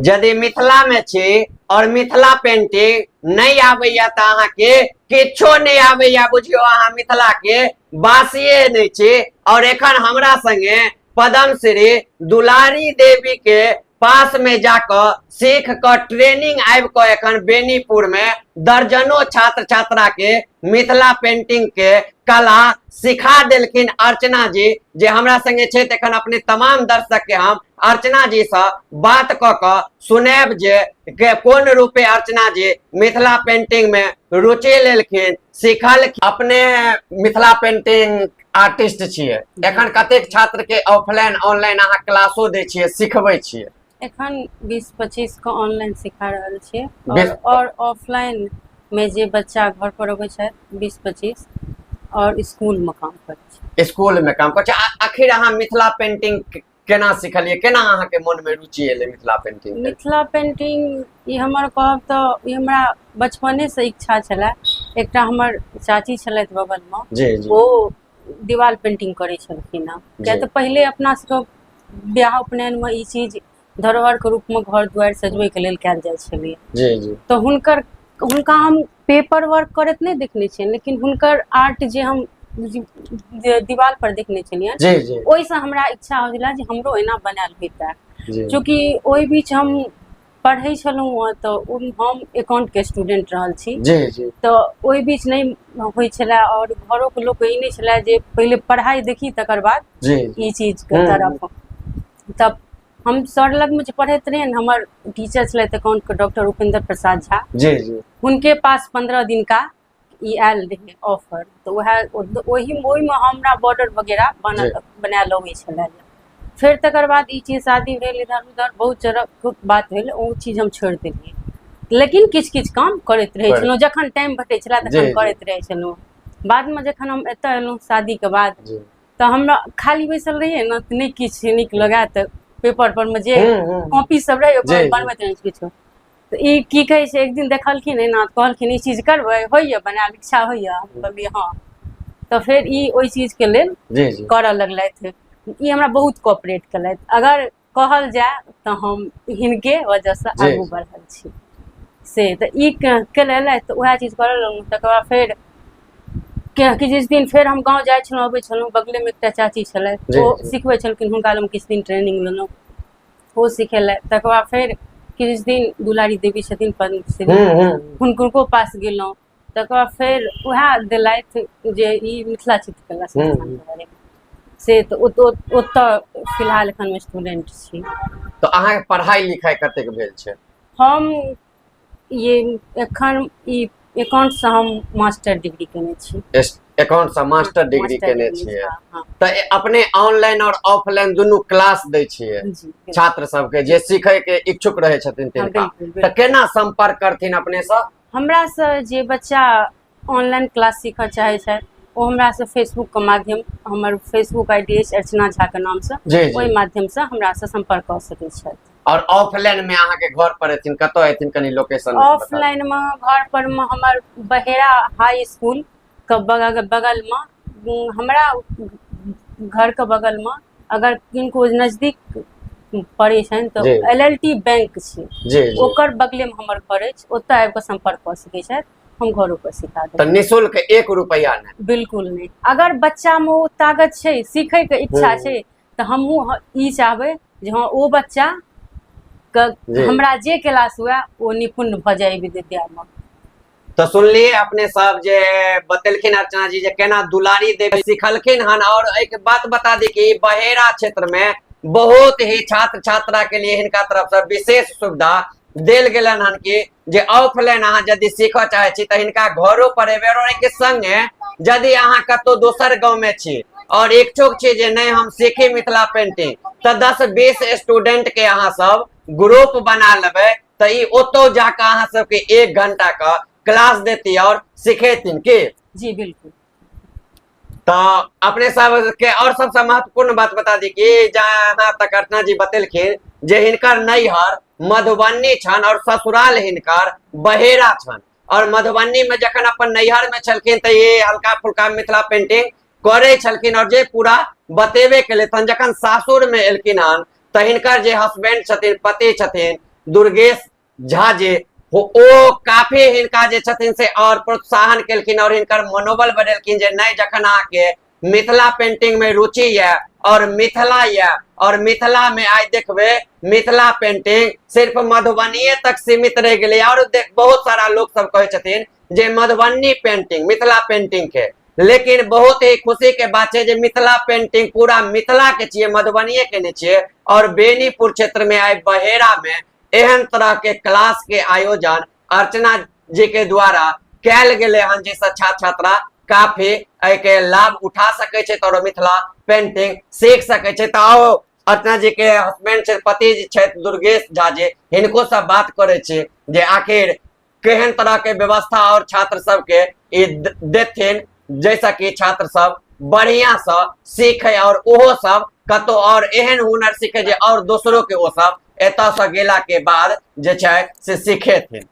यदि मिथिला में छी और मिथिला पेंटिंग नहीं आबैया तऽ अहाँके किछो नहीं आबैया, बुझियो अहाँ मिथिला के वासिये नहीं छी। और एखन हमरा संगे पद्मश्री दुलारी देवी के पास में जाकऽ सीख कऽ ट्रेनिंग आबि कऽ एखन बेनीपुर में दर्जनों छात्र छात्रा के मिथिला पेंटिंग के कला सिखा देलखिन अर्चना जी, जे हमरा संगे छथि। एखन अपने तमाम दर्शक के हम अर्चना जी से बात कऽ कऽ सुनायब जे के कोन रूपे अर्चना जी मिथिला पेंटिंग में रुचि लेलखिन, सीखल। अपने मिथिला पेंटिंग आर्टिस्ट छियै, एखन कतेक छात्र के ऑफलाइन ऑनलाइन अहाँ क्लासो दै छियै, सिखबै छियै? एखन 20-25 के ऑनलाइन सिखा रहल छियै और ऑफलाइन में जे बच्चा घर पर अबै छथि 20-25, और स्कूल में काम करै छै। स्कूल में काम करै छै। आखिर अहाँ मिथिला पेंटिंग केना सिखलियै, केना अहाँके मन में रुचि एलै मिथिला पेंटिंग के? मिथिला पेंटिंग ई हमर कहब तऽ ई हमरा बचपने से इच्छा छलै। एकटा हमर चाची छलथि बगल में, जी जी। ओ दीवार पेंटिंग करै छलखिन हँ। किया तऽ पहिले अपना सबके बियाह उपनयन में ई चीज धरोहर के रूप में घर दुआरि सजबै के लेल कयल जाइ छलै। जी जी। तऽ हुनका हम पेपर वर्क करैत नहि देखने छियनि, लेकिन हुनकर आर्ट जे हम दीवार पर देखने छलियनि जी जी। ओहिसँ हमरा इच्छा हो छलै जे हमरो एना बनायल होइता। जी। चूँकि ओहि बीच हम पढ़ै छलहुँ हँ, तऽ हम अकाउंटके स्टूडेंट रहल छी। जी जी। तऽ ओहि बीच नहि होइ छलै और घरोके लोकके ई नहि छलै जे पहिले पढ़ाइ देखी तकर बाद जी। ई चीजके तरफ। तब हम सर लगमे जे पढ़ैत रहियै, हमर टीचर छलथि अकाउंटके डॉक्टर उपेंद्र प्रसाद झा। जी जी। हुनके पास 15 दिन का ई आयल रहै ऑफर, तऽ वएह ओहिमे हमरा बॉर्डर वगैरह बनायल अबै छलै। फेर तकर बाद ई चीज शादी भेल, इधर उधर बहुत तरहक बात भेल, ओ चीज हम छोड़ि देलियै, लेकिन किछु किछु काम करैत रहै छलहुँ, जखन टाइम भेटै छलै तखन करैत रहै छलहुँ। बादमे जखन हम एतऽ एलहुँ शादीके बाद तऽ हमरा खाली बैसल रहियै ने, तऽ नहि किछु नीक लगै तऽ पेपर पर मे जे कॉपी सब रहै ओकर बनबैत रहै किछु। तऽ ई की कहै छै, एक दिन देखलखिन एना, कहलखिन ई चीज करबै, होइए बनायल, इच्छा होइए? हम कहलियै हँ। तऽ फेर ई ओहि चीजके लेल जी जी। करऽ लगलथि। ई हमरा बहुत कोऑपरेट केलथि, अगर कहल जाय तऽ हम हिनके वजहसँ आगू बढ़ल छी। से तऽ ई केलथि तऽ उएह चीज करऽ लगलहुँ। तकर बाद फेर किछु दिन फेर हम गाँव जाइ छलहुँ, अबै छलहुँ, बगलेमे एकटा चाची छलथि, ओ सिखबै छलखिन, हुनका लग किछु दिन ट्रेनिंग लेलहुँ, ओ सिखेलथि। तकर बाद फेर किछु दिन दुलारी देवी छथिन पद्मश्री, हुनको पास गेलहुँ। तकर बाद फेर उएह देलथि जे ई मिथिला चित्रकला संस्थानके बारेमे, से तऽ ओतऽ फिलहाल एखन स्टूडेंट छी। तऽ अहाँके पढ़ाइ लिखाइ कतेक भेल छै? हम ये एखन ई अकाउंट से हम मास्टर डिग्री केने छी। अकाउंट से मास्टर डिग्री केने छियै। तऽ अपने ऑनलाइन और ऑफलाइन दुनू क्लास दै छियै छात्र सबके जे सीखे के इच्छुक रहै छथिन तिनका, तऽ केना संपर्क करथिन अपने से? हमरा से जे बच्चा ऑनलाइन क्लास सीखऽ चाहै छथि ओ हमरा से फेसबुक के माध्यम, हमर फेसबुक I D अछि अर्चना झा के नाम से, ओहि माध्यम से हमरा से संपर्क कऽ सकै छथि। और ऑफलाइन में अहाँ के घर पर एथिन, कतऽ एथिन, कनी लोकेशन? ऑफलाइन में घर पर में हमर बहेरा हाई स्कूल के बगल में, हमरा घर के बगल में, अगर किनको नजदीक पड़ै छनि तऽ एल एल टी बैंक छै, ओकर बगले में हमर घर अछि, ओतऽ आबि कऽ संपर्क कऽ सकै छथि, हम घरो पर सिखा देब। तऽ निःशुल्क, 1 रुपैआ नहि? बिल्कुल नहि। अगर बच्चा में ओ ताकत छै, सीखै के इच्छा छै, तऽ हमहूँ ई चाहबै जे हँ ओ बच्चा के हमरा जे क्लास हुए ओ निपुण भऽ जाय विद्या में। तऽ सुनलिए अपने सब जे बतेलखिन अर्चना जी जे केना दुलारी देवी सिखलखिन हन। और एक बात बता दी कि बहेरा क्षेत्र में बहुत ही छात्र छात्रा के लिए हिनका तरफ से विशेष सुविधा देल गेलन हन कि जे ऑफलाइन अहाँ यदि सीखऽ चाहै छी तऽ हिनका घरो पर एबै, और एहिके संगे यदि अहाँ कतौ दोसर गाँव में छी और इच्छुक छी जे नहि हम सीखी मिथिला पेंटिंग, तऽ 10-20 स्टूडेंट के अहाँ सब ग्रुप बना लेबै तऽ ई ओतौ जाकऽ अहाँ सबके 1 घंटा के क्लास देती और सिखेथिन की? जी बिल्कुल। तऽ अपने सब के और सबसे महत्वपूर्ण बात बता दी कि जहाँ तक अर्चना जी बतेलखिन जे हिनकर नैहर मधुबनी छन और ससुराल हिनकर बहेरा छन, और मधुबनी में जखन अपन नैहर में छलखिन तऽ ये हल्का फुल्का मिथिला पेंटिंग करै छलखिन और जे पूरा बतेबे केले। तहन जखन सासुर में एलखिन हन तऽ हिनकर जे हस्बैंड छथिन, पति छथिन दुर्गेश झा जी, ओ काफी हिनका जे छथिन से और प्रोत्साहन केलखिन और हिनकर मनोबल बढ़ेलखिन जे नहि, जखन अहाँके मिथिला पेंटिंग में रुचि यऽ और मिथिला यऽ और मिथिला में आइ देखबै मिथिला पेंटिंग सिर्फ मधुबनीये तक सीमित रहि गेलै। और बहुत सारा लोक सब कहै छथिन जे मधुबनी पेंटिंग मिथिला पेंटिंग के, लेकिन बहुत ही खुशी के बात छै जे मिथिला पेंटिंग पूरा मिथिला के छियै, मधुबनीये के नहि छियै। और बेनीपुर क्षेत्र में आइ बहेरा में एहन तरह के क्लास के आयोजन अर्चना जी के द्वारा कैल गेलै हन, जाहिसँ छात्र छात्रा काफी एहिके लाभ उठा सकै छै और मिथिला पेंटिंग सीख सकै छै। तऽ आओ अर्चना जी के हस्बैंड छथि, पति जी छथि दुर्गेश झा जी, हिनको से बात करै छी जे आखिर केहन तरह के व्यवस्था और छात्र सबके ई देथिन जाहिसँ कि छात्र सब बढ़िया से सीखे और ओहो सब कतौ और एहन हुनर सीखे जे और दोसरो के ओ सब एतऽ से गेला के बाद जे छै से सीखेथिन।